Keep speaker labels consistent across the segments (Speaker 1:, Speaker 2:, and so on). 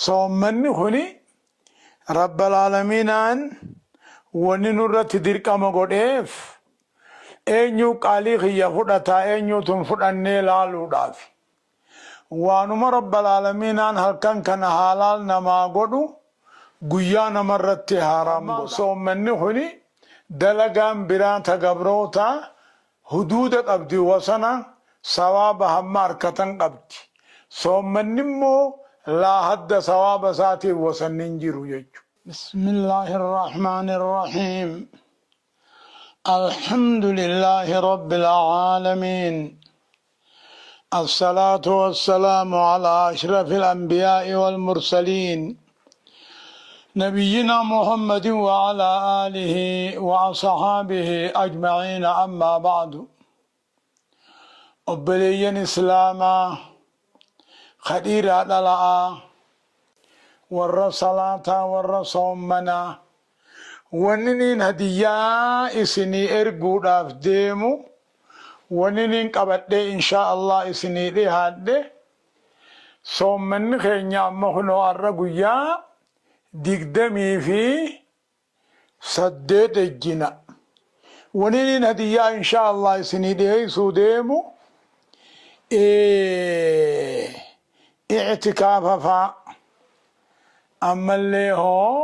Speaker 1: Soommanni kuni Rabbal Aalamiinaan wanni nurratti dirqama godheef eenyuu qaalii kiyya fudhataa eenyuutu hin fudhannee laaluudhaafi. Waanuma Rabbal Aalamiinaan halkan kana haalaal namaa godhu guyyaa namarratti haaraam godha. Soommanni kuni dalagaan biraa ta gabrootaa huduuda qabdi wasana sawaaba hamma arkatan qabdi. Soommanni immoo laa hadda sawaaba isaatiif wasanni hin jiru jechu. Bismillaahi Arrahmaani Arrahiim Alhamdulillaahi Rabbil Aalamiin Assalaatu wassalaamu alaa ashrafil anbiyaa'i wal mursaliin Nabiyyinaa Muhammadin wa alaa aalihi wa asahaabihi ajma'iina ammaa ba'du. Obboleeyyan Islaamaa ka dhiiraa dhala'aa, warra salaataa, warra soommanaa, wanniniin hadiyyaa isinii erguudhaaf deemu, wanniniin qabadhee inshaa Allah isinii dhihaadhe, soommanni keenya amma kunoo arra guyyaa 28 ejjina. Waniniin hadiyyaa inshaa Allah isinii dhiheessuu deemu i'tikaafa faa, ammallee hoo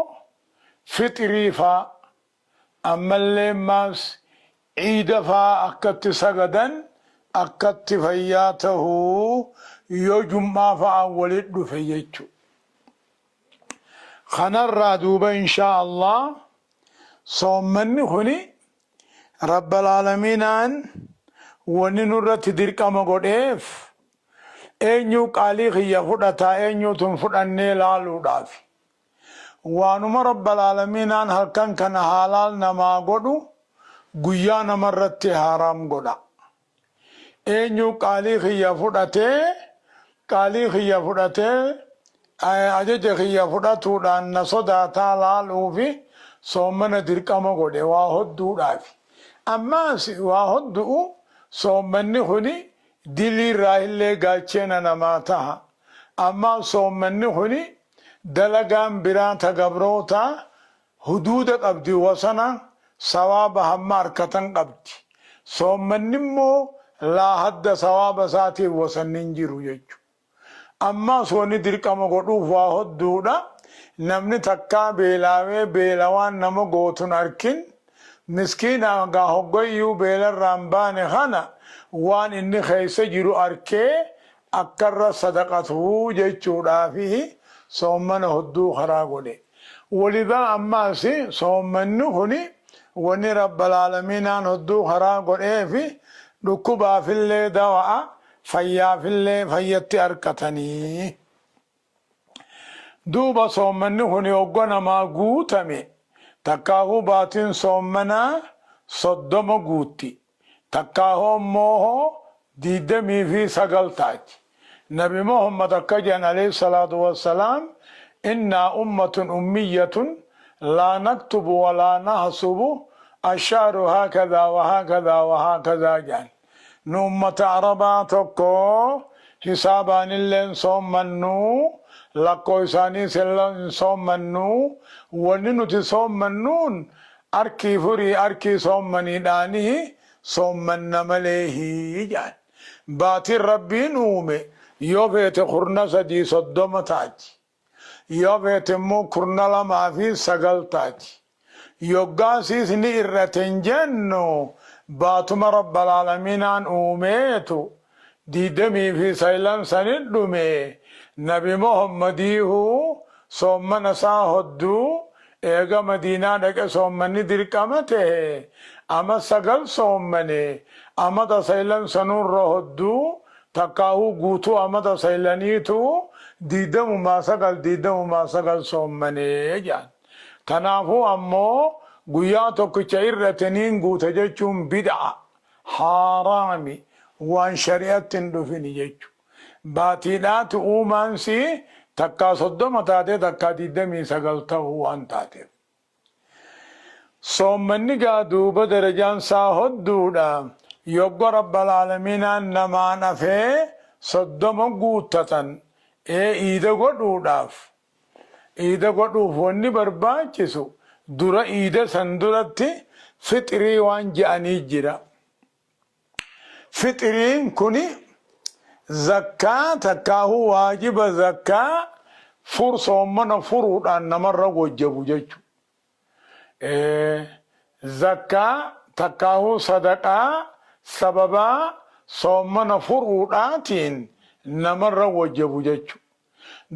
Speaker 1: fixrii faa, ammallee maas ciida faa akkatti sagadan akkatti fayyaa tahuu yoo jum'aa fa'aan walit dhufe jechu. Kanarraa duuba inshaa Allah soommanni kuni Rabbal Aalamiinaan wanni nurratti dirqama godheef eenyuu qaalii kiyya fudhataa eenyuutu hin fudhannee laaluudhaafi. Waanuma Rabbal Aalamiinaan halkan kana haalaal namaa godhu guyyaa namarratti haaraam godha. Eenyuu qaalii kiyya fudhatee qaalii kiyya fudhatee ajaja kiyya fudhatuudhaan na sodaataa laaluufi soommana dirqama godhe waa hodduudhaafi. Ammaas waa hoddu'u soommanni kuni dilii irraahillee gaacheena namaa taha. Ammaas soommanni kuni dalagaan biraa ta gabrootaa huduuda qabdi wasana sawaaba hamma arkatan qabdi. Soommanni immoo laa hadda sawaaba isaatiif wasanni hin jiru jechu. Ammaas wanni dirqama godhuuf waa hodduudha. Namni takkaa beelaawee beela waan nama gootu hin arkin miskiina gaa hoggayyuu beelarraa hin baane kana waan inni keessa jiru arkee akka irra sadaqatu jechuudhaafi soommana hodduu karaa godhe. Walidaa ammaas soommanni kuni wanni Rabbal Aalamiinaan hodduu karaa godheefi dhukkubaafillee dawa'a, fayyaafillee fayyatti arkatanii. Duuba soommanni kuni hogga namaa guutame takkaahuu baatiin soommanaa 30 guutti. Takkaahoo immoo 29 taati. Nabi Muhammad akka jedhan alayhi salaatu wassalaam innaa ummatun ummiyyatun laa naktubu wa laa nahsubu ashshahru haakadhaa wa haakadhaa wa haakadhaa jedhan. Nu ummata Arabaa tokko hisaabaanillee hin soommannu, lakkooysaaniis hin soommannu, wanni nuti soommannuun Arkii furii arkii soommaniidhaanihi soommanna maleehi jedhan. Baatiin Rabbiin uume yoo feete kurna 3 30 taati. Yoo feete immoo kurna 2 fi 9 taati. Yoggaasiis ni ir'ate hin jennu baatuma Rabbal Aalamiinaan uumeetu 29 sanit dhume. Nabi Muhammadiihuu soommana isaa hodduu eega Madiinaa dhaqe soommanni dirqama tehe ama 9 soommane amata saylan sanuurra hodduu takkaahuu guutuu amata saylaniitu 29 29 soommane jedhan. Tanaafuu ammoo guyyaa tokkicha ir'ate niin guuta jechuun bid'a, haaraami, waan shari'atti hin dhufini jechu. Baatiidhaatu uumaan sii takkaa 30 taatee takkaa 29 tahuu waan taateef. Soommanni gaa duuba darajaan saa hodduudha. Yogga Rabbal Aalamiinaan namaan afee 30 guuttatan ee iida godhuudhaaf. Iida godhuuf wanni barbaachisu dura iida san duratti fixrii waan je'anii jira. Fixriin kuni zakkaa takkaahuu waajiba zakkaa fur soommana furuudhaan namarra wajjabu jechu. Zakkaa takkaahuu sadaqaa sababaa soommana furuudhaatiin namarra wajjabu jechu.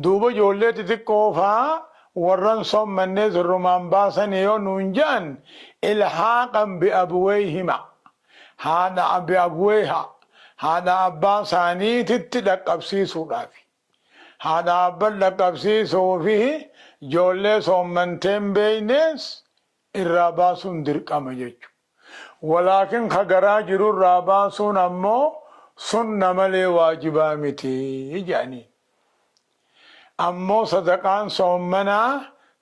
Speaker 1: Duuba ijoollee xixiqqoo faa warran soommannee sirrumaan baasanii yoo nuun je'an ilhaaqan bi'abweyhima haadha bi'abweyha haadha abbaa isaaniititti dhaqqabsiisuudhaafi. Haadha abban dhaqqabsiisuufi ijoollee soommantee hin beeynees irraa baasuun dirqama jechu. Walaakin ka garaa jiru irraa baasuun ammoo sunna malee waajibaa miti je'aniin. Ammoo sadaqaan soommanaa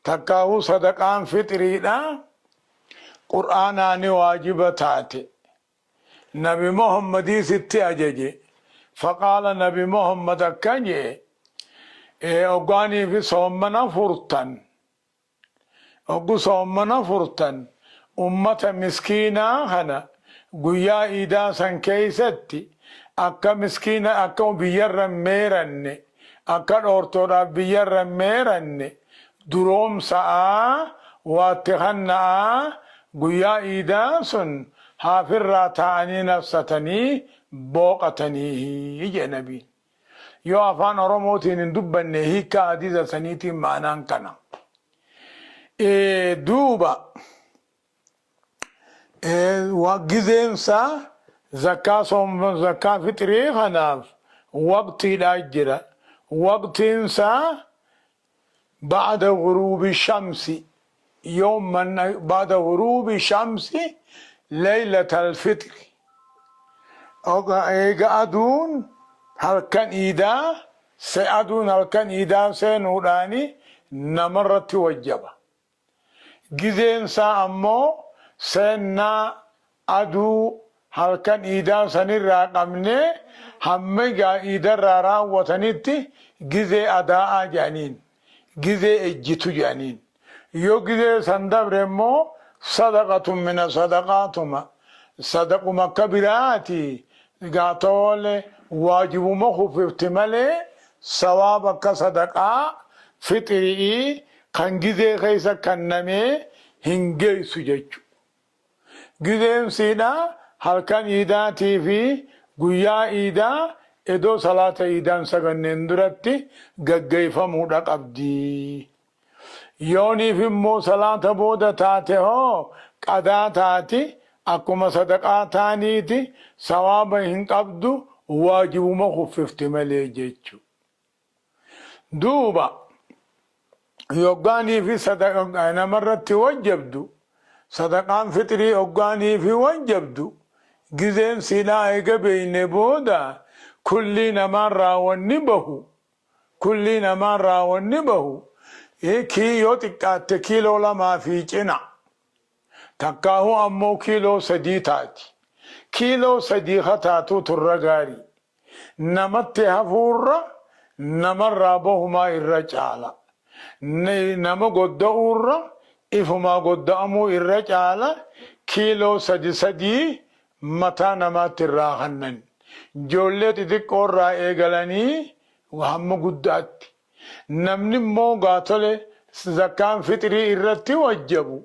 Speaker 1: takkaahuu sadaqaan fixriidhaa Qur'aanaani waajiba taate. Nabi Muhammadiis itti ajaje. Faqaala Nabi Muhammad akkan je'e, Hoggaaniifi soommana furtan, Hoggu soommana furtan ummata miskiinaa kana guyyaa iidaa san keeysatti akka miskiina akka biyyarra hin meeranne, akka dhoortoodhaaf biyyarra hin meeranne duroomsa'aa waatti kanna'aa guyyaa iidaa sun haafirraa taa'anii nafsatanii booqataniihi je'e nabiin. Yoo afaan Oromootiin hin dubbanne hiikkaa hadiisa saniitiin ma'anaan kana. Duuba gizeensaa zakkaa soom zakkaa fixrii kanaaf waqtiidhaa jira. Waqtiinsaa ba'da ghuruubi shamsi yawman ba'da ghuruubi shamsi laylatal fixri. Eega aduun halkan iidaa se aduun halkan iidaa seenuudhaani namarratti wajjaba. Gizeen isaa ammoo seennaa aduu halkan iidaa sanirraa qabnee hamma egaa iidarraa raawwatanitti gizee adaa'aa jedhaniin. Gizee ejjitu jedhaniin. Yoo gizee san dabre immoo sadaqatun mina sadaqaatuma sadaquma akka biraati egaa toole waajibuma kuffifti malee sawaaba akka sadaqaa fixri'ii kan gizee keessa kannamee hin geessu jechu. Gizeen siidha halkan iidaatii fi guyyaa iidaa edoo salaata iidaan saganneen duratti gaggeeyfamuudha qabdi. Yooniif immoo salaata booda taate hoo qadaa taati akkuma sadaqaa taaniiti sawaaba hin qabdu waajibuma kuffifti malee jechu. Duuba yoggaaniifi namarratti wajjabdu sadaqaan fixrii hoggaaniifi wajjabdu gizeen siidhaa eega beeyne booda kullii namaarraa wanni bahu kullii namaarraa wanni bahu kii yoo xiqqaatte kiiloo 2 fi cina takkaahuu ammoo kiiloo 3 taati. Kiiloo 3 ka taatuutu irra gaarii. Namatti hafuurra namarraa bahumaa irra caala. Nama godda'uurra ifumaa godda'amuu irra caala kiiloo sadi sadii mataa namaatti irraa kannan. Ijoollee xixiqqoo irraa eegalanii hamma guddaatti. Namni immoo gaa tole zakkaan fixrii irratti wajjabu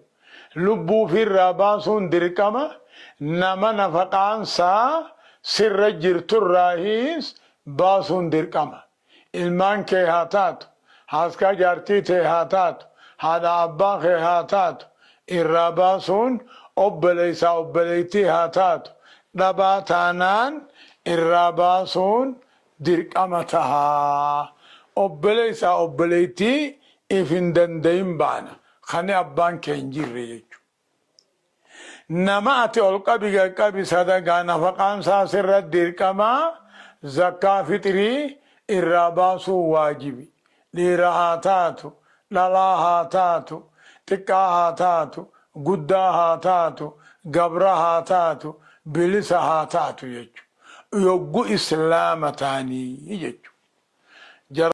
Speaker 1: lubbuu ufiirraa baasuun dirqama nama nafaqaan saa sirra jirturraahiis baasuun dirqama. Ilmaan kee haa taatu, haaskaa jaartii tee haa taatu, haadha abbaa kee haa taatu irraa baasuun obboleessaa obboleettii haa taatu dhabaa taanaan irraa baasuun dirqama taha. Obboleessaa obboleettii if hin dandayin baana. Kani abbaan kee hin jirre jechu. Nama ati ol qabi gad qabi sadagaa nafaqaan isaa sirra dirqama zakkaa fixrii irraa baasuun waajibi. Dhiira haa taatu, dhalaa haa taatu, xiqqaa haa taatu, guddaa haa taatu, gabra haa taatu, bilisa haa taatu jechu. Yoggu islaama taanii jechu. Jara.